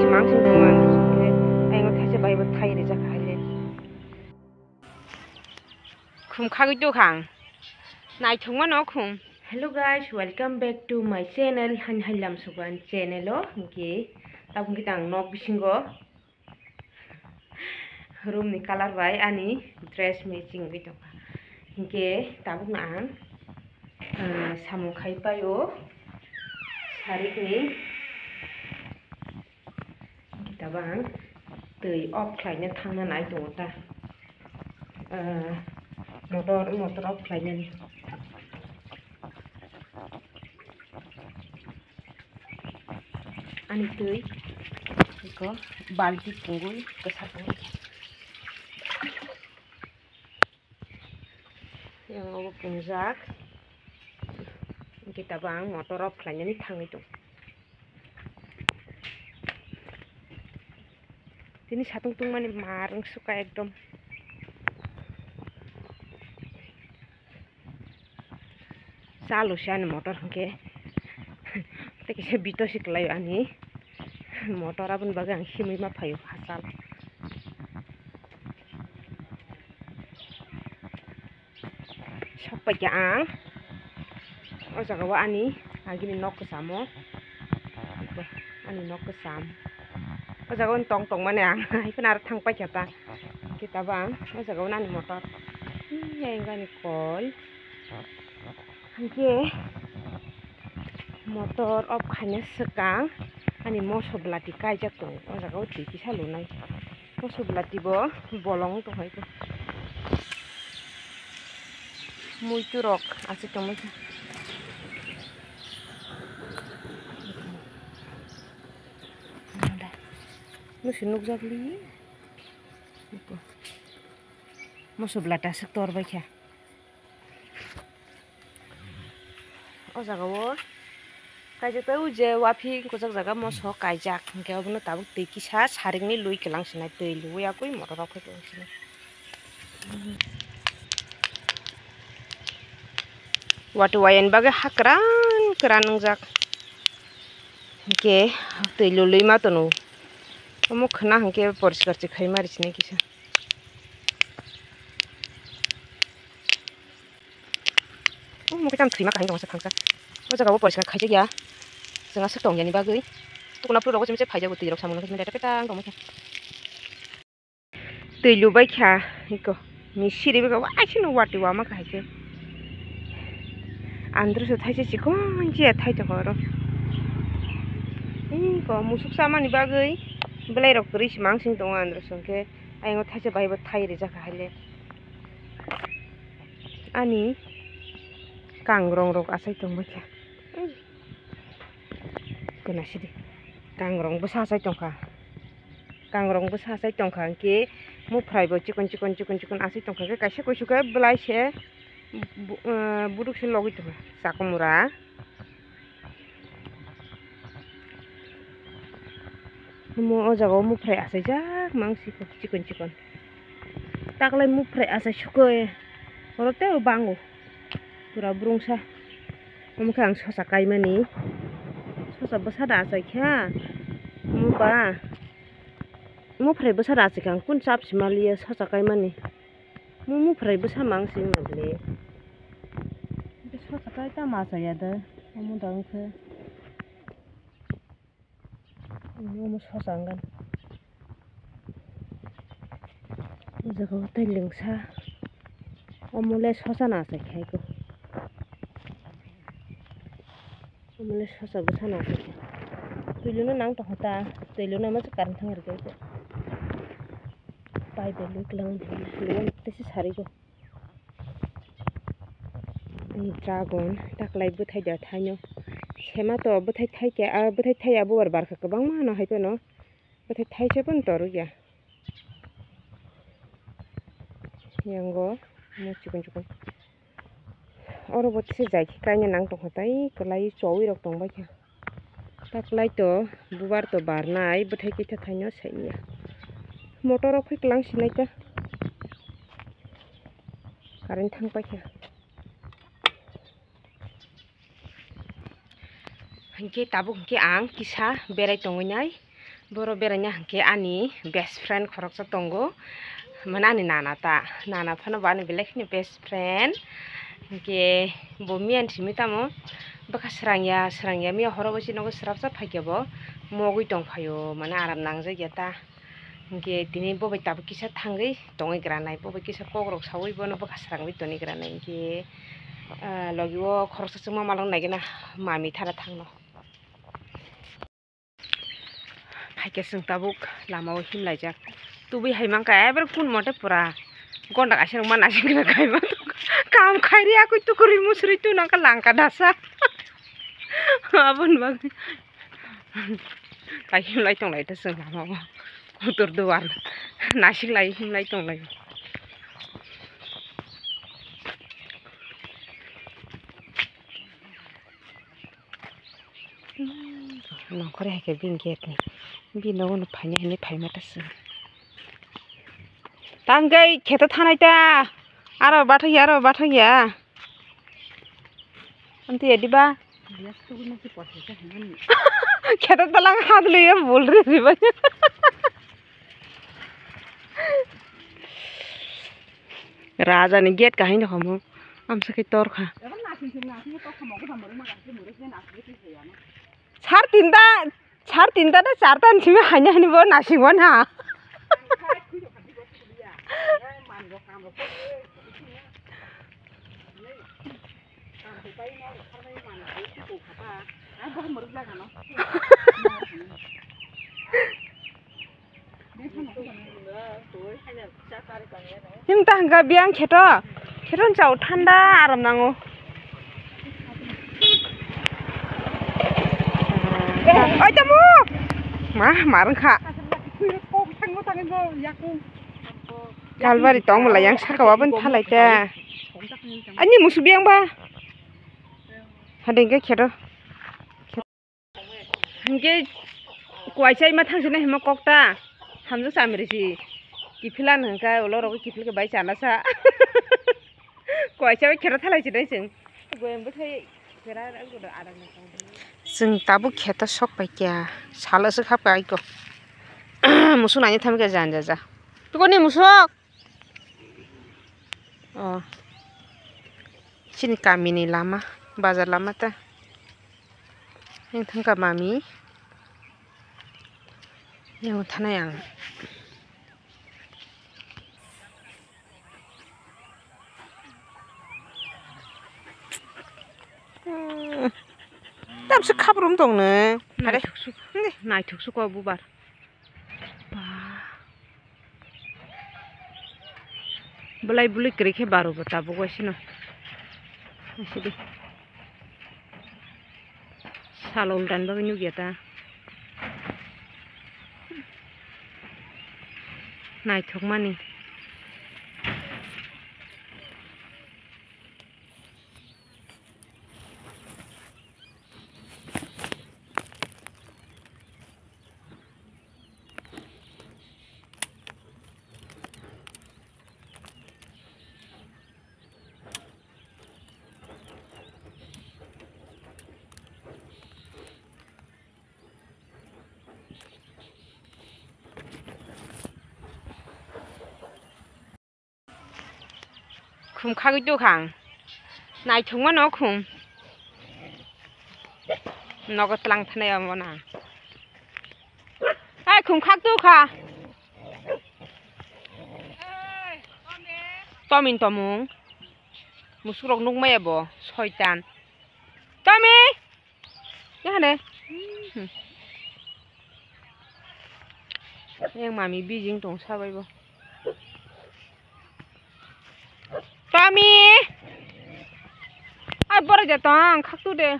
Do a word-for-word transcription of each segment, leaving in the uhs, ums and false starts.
Mangsing tong ang, ayang thaisa bai bo thai rijak hai le. Khum khagwi to khang. Naithok mano khum. Hello guys, welcome back to my channel, Hani Hailam Sugan channel o. Hinkhe tabuk hinkhe ang nok bisingo room ni colour bai ani dress matching wngwi tongkha. Hinkhe tabukno ang, ah, samung khai paio sarikni. Hinkhe tabuk ang twi off khlaina thangna nai tongo ta. Ah, motor, motor off khlainani. Ani twi iko balti pungwi kwsa pungwi. Yang obo pungjak. Hinkhe tabuk ang motor off khlainani thangwi tong. Tini satung tungmani mar wng suka ekdom. Chalo se ani motor hinkhe. Tei kisa bito se kwlai ani motor, aboni bagwi ang himwi ma phaio hachal. Sok paikha ang o jaga o ani agini nok kwchamo, ani nok kwcham. O jaga o tong tong mani ang hai phano aro thang paikha ta. Hinkhe tabuk ang o jaga o ani motor. Hiya ani kol. Hinkhe motor off khaina swkang ani moso bwlati kaijak tongo. O jaga o twi kisa lunai. Moso bwlati bo bolong tong hai khe. Muitu rok aswk tong mani. Nusi nukjak li. Moso bwlati aswk tor bai kha. O jaga o kaijak tei o je waphing kwchak jaga moso kaijak, hinkhe obono tabuk twi kisa saringni lui kwlang sinai, twi lui yakui motor rok phai kwlang sinai. Watwi wayani bagwi ha kwran kwran wngjak, hinkhe twi lului ma tono. Omo khwna hinkhe poriskar se khaima rw sinai kisa. Omo khe tamo thwima kaham tongmani thangsa. O jaga o poriskar khaijak ya. Chwng aswk tong yani bagwi. Tukuna phuru rogo chumui chai phaijago, twi rok samung nang khe chumui daita peta wng tongmani khe. Twi lubai kha iko. Ni siri bwkha waisano watwi wama kha hai khe. Androso thaisa chikon chiya thai tongkha oro. Iko musuk chamani bagwi belai rok kwrwi se mangsing tongo androso, hinkhe ayang o thaisa bai bo thai rijak kha hai le. Ani kangrong rok achai tongbai kha. Gana sidi. Kangrong bwsa achai tongkha. Kangrong bwsa achai tongkha, hinkhe muphrai bo chikon chikon chikon chikon achai tongkha. Hinkhe kaisa kuisu khe belai se bu-, ah, buduk se logwi tongkha. Chakwmura. Omo o jaga o muphrai achaijak mangsiko chikon chikon. Taklai muphrai achai sukoi. Oro tei o bango. Pura brungsa. Omo khe ang sosa kaimani. Sosa bwsa da achai kha. Omo ba. Muphrai bwsa da achai kha ang kun chap si maliya sosa kaimani. Omo muphrai bwsa mangsing mali. Sosa kai tamo achai ya da. Omo da wngkhe. Omo sosa wngkha. O jaga o tei lengsa. Omo le sosa no achai kha eko. Omo le sosa bwsa no achai kha. Twi luna nang tongkha ta. Twi luna ma se current thang rwkhe eko. Pai bai lwi kwlwng tei se sari go. Dragon taklai bwthai da thaino. Sema to bwthai thai khe, ah, bwthai thai abo bar barkha kwbangma no hai phano. Bwthai thaisa phano torok ya. Yango mo chikon chikon. Oro bo tisa jai khe kaina nang tongkha tai kwlai chowi rok tongbai kha. Taklai to bubar to barnai bwthai khe thaino saimya. Motor rok phai kwlang sinai ta. Current thang paikha. Hinkhe tabuk hinkhe ang kisa berai tongwi nai. Boro beraina hwnkhe ani best friend khoroksa tongo, mane ani nana ta, nana phano bo ani belai kheno best friend. Hwnkhe bo miyan simi tamo bwkha srangya srangya, miya horo bai se nogo srapsa phaikhe bo mogwi tongphaio, mane aram nangjak ya ta. Hwnkhe tini bo bai tabuk kisa thangwi tongwi granai, bo bai kisa kokrok saui bono bwkha srangwi tongwi granai. Hwnkhe, ah, logi o khoroksa chwngma malok naigena mami thara thangno. Phaikhe chwng tabuk lama o himlaijak. Tubui hai mankha ebar kun mote pura gonda kaisa rwma naising kheno kaima. Kam khairi akui tukuri musuri tu nangkha langka dasa. Aboni bagwi. Lai himlai tonglai ta chwng lama o. Kotor duar. Naising lai himlai tonglai. Nongkhor hai khe bini gate ni. Bini nogo no phaina hinwi phaima ta chwng. Tangwi kheto thanai ta. Aro bathakya, aro bathakya. Amtwi ediba. Kheto talang hadliya bol ri ri bai. Raja ni gate kahini homo. Amsa khe torkha. Sar tinta, sar tinta da charta ni simi haina hani bo nasing wan ha. Him ta hwnkha biyang kheto, kheto chao thanda aram nango. Oi tamu, ma mar wngkha. Kalbari tong bwla yang saka o aboni phalai ta. Ani musu biyang ba. Hade hwnkhe kheto. Hwnkhe kuaisa ima thangsinai himo kokta. Hamjak chamrisi. Kiphilano hwnkhe ulo rogo kiphil khe bai chanasa. Kuaisa bai kheto thalai sinai chwng. Goyang bwthai kera rang godo adang. Chwng tabuk kheto sok pai kya. Salo swk hapkha aiko. Musuk naina thamkhe jan jaja. Tukuni musuk. Oh. Chini kamini lama, bazar lama ta. Yang thangka mami. Yang thanai ang. Hmm. Tamsi khaprum tong ne. Are. Naithok su, naithok su ko bubar. Ba. Belai bului kwrwi khe baro bo tabuk waisino. Asidi. Salo ultani bagwi nukya ta. Naithokmani. Khum khagwi tokha ang. Naithokmano khum. Nogo tlang thanai omo na. Ai khum khak tokha. Tomin tomung. Musukrok nukmaya bo soitan. Tomi. Yahane. Hmm. Yang mami bijing tong sabai bo. Tami. Ai boro ja tong khaktu de.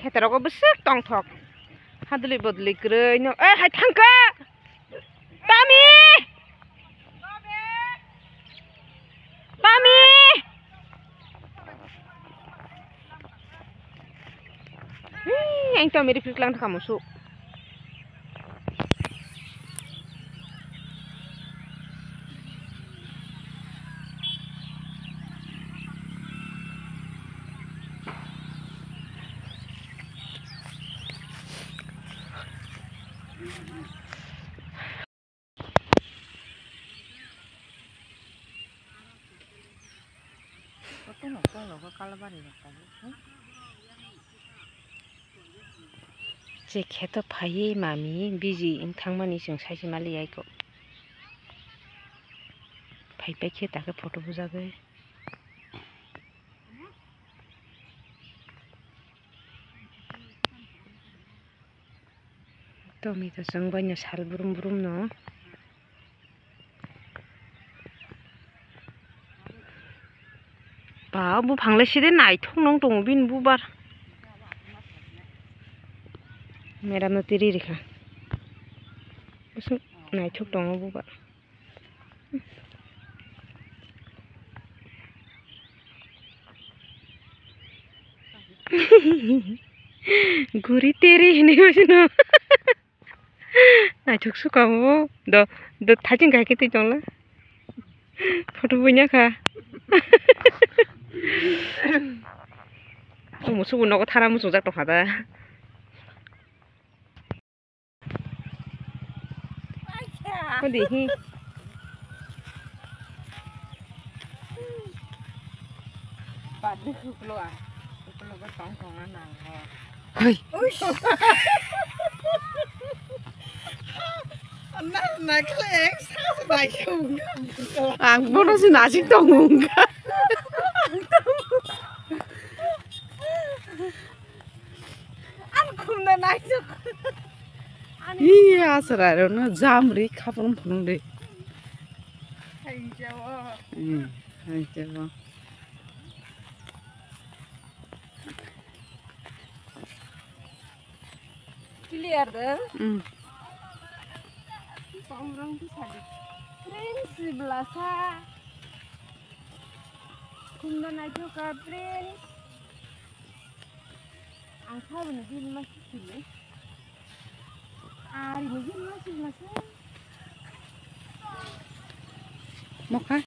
Kheterok bwswk tongthok. Hadli bodli kwrwi no. Eh hai thangka. Tami. Tami. Hii, ang tami riprik lang thaka musu. Je kheto phaiwi mami biji wng thangmani chwng sai se mali ya kho. Phai phai khe ta khe photo bujagwi. Tomato chwng bai no sal brum brum no. Ba, buphang le side naithok nang tongo bini bubar. Meram no tiri rikha. Bwswk naithok tongo bubar. Guri teri hinwi bwswk no. Naithok sukha bo. Do, do, thaching kai khe twi tongla. Photo buina kha. Musugo nogo thara muchungjak tongkha da. Odi hi. Hoi. Ang bono se nasik tongo wngkha. Ang khumna naisuk. Ih, aswrarokno jam ri khapang phunukdi. Haijao. Hmm, haijao. Clear da? Hmm. Prince blasa. Khumna naithoka, Prince. Ang saboni din ma sisili. Ari ni din ma sisili. Mokha?